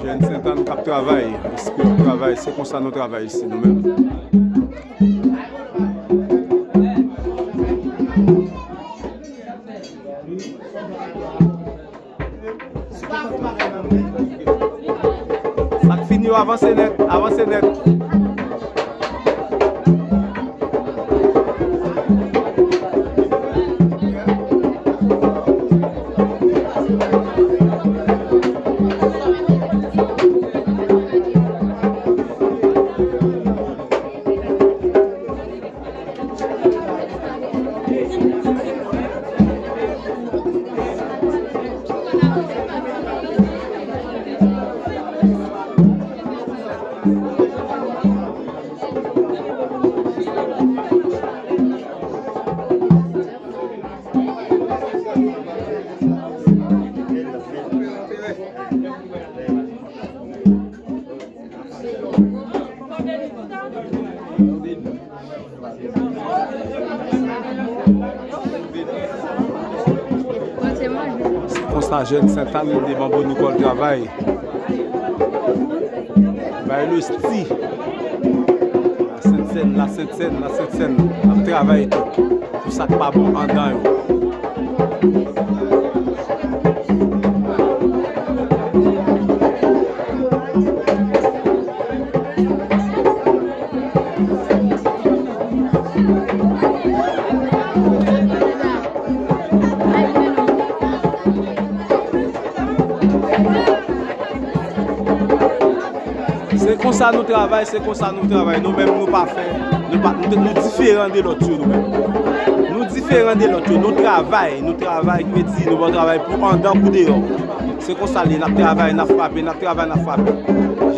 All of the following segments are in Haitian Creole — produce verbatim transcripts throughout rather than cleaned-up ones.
Jèn Sentàn k ap travay, espri ap travay, se konsa nou travay isi nou menm. Sa k fini yo, avanse nèt, avanse nèt. Se konsa jèn Sentàn de Manbo Nikòl travay. Bay lesti. Lasentsèn, Lasentsèn, Lasentsèn ap travay tou pou sa k pa bon anndan yo. Se konsa nou travay, se konsa nou travay. Nou menm nou pa fè, nou pa, nou, nou diferan de lòt yo nou menm. Nou diferan de lòt yo, nou travay, nou travay, ki vle di nou pa travay pou anndan, pou deyò. Se konsa l ye, n ap travay, n ap frape, n ap travay, n ap frape.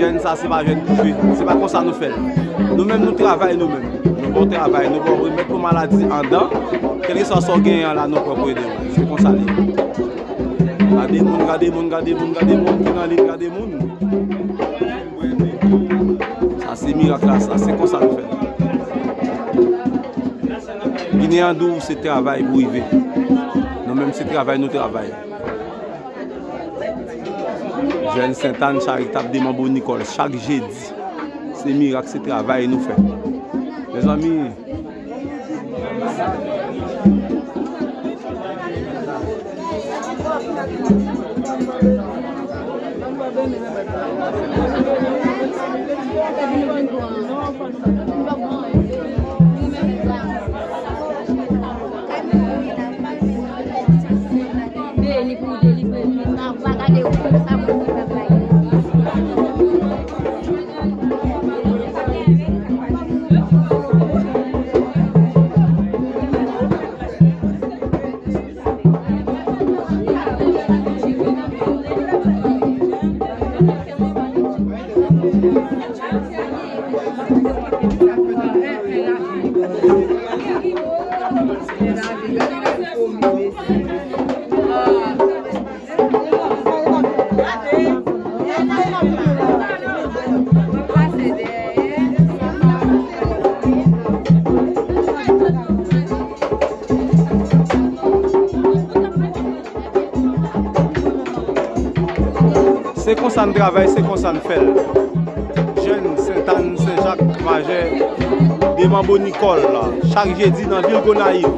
Jèn sa, se pa jèn pou jwe, se pa konsa nou fè l. Nou menm nou travay nou menm. Nou bon travay, nou bon remèd pou maladi anndan, kèlkeswa sa w genyen an la, nou pran pou ede w. Se konsa l ye. Gade moun, gade moun, gade moun, gade moun ki nan lit, gade moun. Sa se mirak la, sa se konsa nou fè. Gineyan di w se travay pou rive. Nou menm se travay nou travay. Jèn Sentàn Charitab de Manbo Nikòl, chak jedi, se mirak, se travay nou fè. Mezanmi, Se konsa n travay, se konsa n fè l. Jèn Sentàn, Senjak, Majè, de Manbo Nikòl, chak jedi nan vil Gonayiv.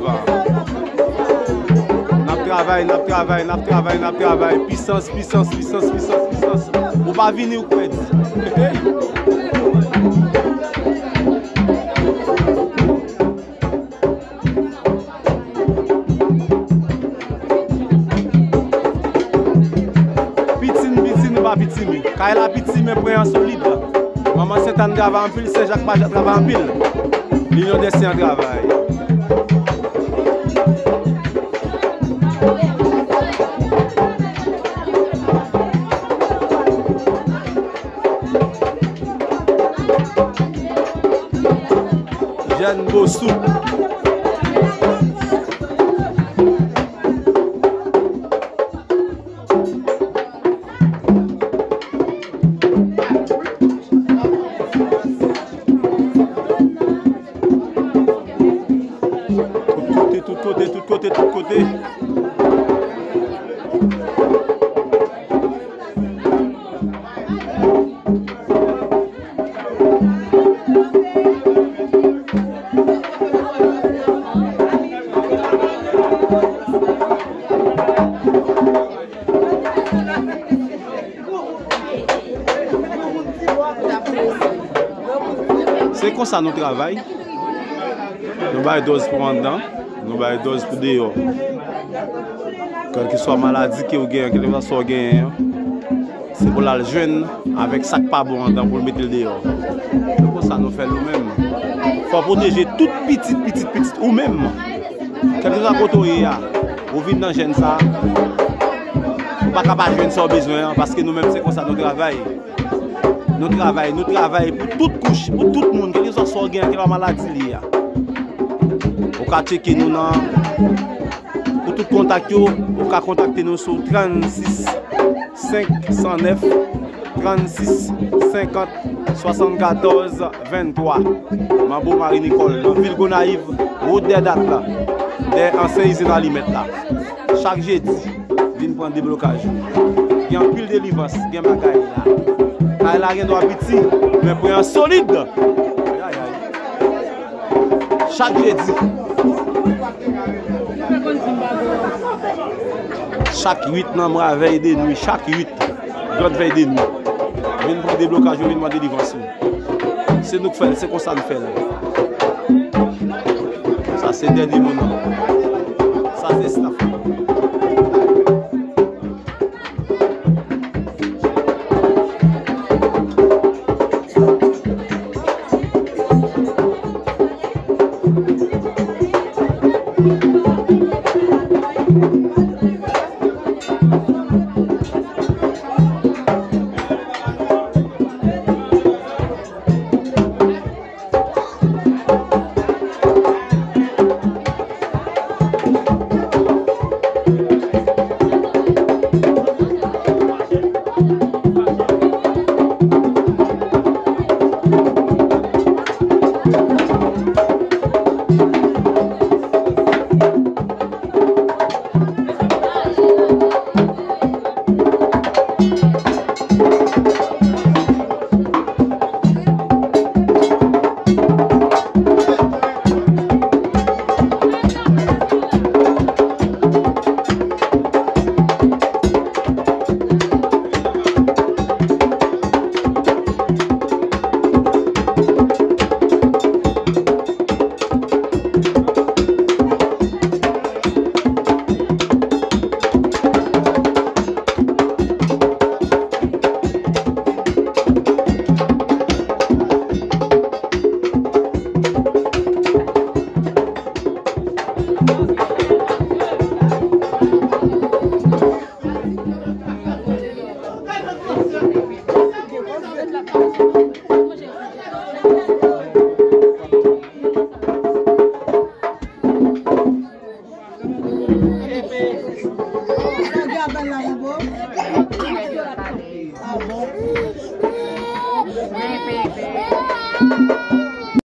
N ap travay, n ap travay, n ap travay, n ap travay. Pisans, pisans, pisans, pisans, pisans. Ou pa vini, ou k pèdi. Hey! Piti n piti, nou pa piti mi. Kay la piti, men pwen an solid. Manman Sentàn travay anpil, Senjak pa travay anpil. Linyon dè Sen an travay. Jèn Bosou. Tout kote, tout kote, tout kote, tout kote. Se konsa nou travay. Nou bay dòz pou anndan, nou bay dòz pou deyò. Kèlkeswa maladi ke w genyen, kèlkeswa sa w genyen an, se pou l al jwenn avèk sa k pa bon anndan pou l mete l deyò. Se konsa nou fè l nou menm. Fò w pwoteje tout pitit, pitit, pitit ou menm. Kèlkeswa kote w ye a, ou vin nan jèn sa, ou pa ka pa jwenn sa w bezwen an, paske nou menm se konsa nou travay. Nou travay, nou travay pou tout kouch, pou tout moun, kèlkeswa sa w gen, kèlkeswa maladi li ye a. Ou ka tcheke nou nan, pou tout kontak yo, ou ka kontakte nou sou trannsis senk san nèf, trannsis senkant, swasannkatòz venntwa. Manbo Mari Nikòl, nan vil Gonayiv, wout dè dat la, dè ansyen izin alimèt la. Chak jedi, vin pran deblokaj ou. Gen anpil delivrans, gen bagay la. Kay la gen dwa piti, men pwen an solid. Ay, ay, ay. Chak jedi. Chak uit nan mwa, vèy de nwi, chak uit, gran vèy de nwi. Vin pran deblokaj ou, vin pran delivrans ou. Se nou k fè l, se konsa n fè l. Sa se dènye mo nan.